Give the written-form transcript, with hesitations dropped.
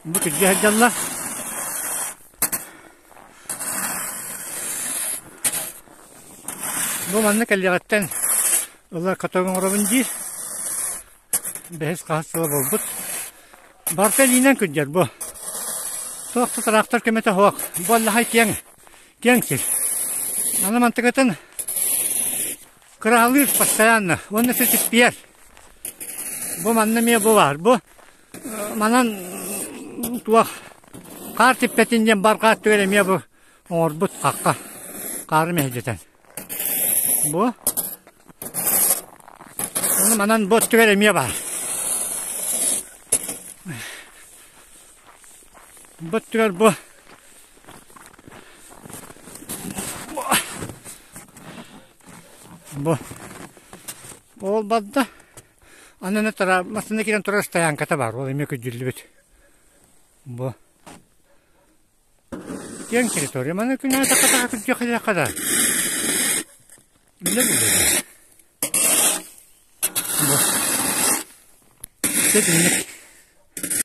Бу күрдьэ сылдьаллар. Бу манна кэлиэҕиттэн ыла каток оҥоробун диир. Бэһис хаһыс сыла буолбут. Барыта илиинэн күрдьэр бу. Туох да тыраахтар көмөтө суох. Бу аллаһай киэҥ, киэҥ сир. Аны мантыкатын кыраһалыыр постоянно уонна ситиспиэр. Бу манна эмиэ бу баар. Бу манан туох хаар типпэтин диэн барҕаа өттүгэр эмиэ бу оҥорбут хахха хаары мэһэйдэтэн. Бу манан бу өттүгэр эмиэ баар. Бу өттүгэр бу бу ол барда. Ананы тара массыына киирэн турар стоянката баар, ол эмиэ күдьүллүбүт. Бу Киэҥ территория. Маны күннээҕи тахха-тахха күрдьүөххэ да. Үлэ булуо. Бу. Итинник.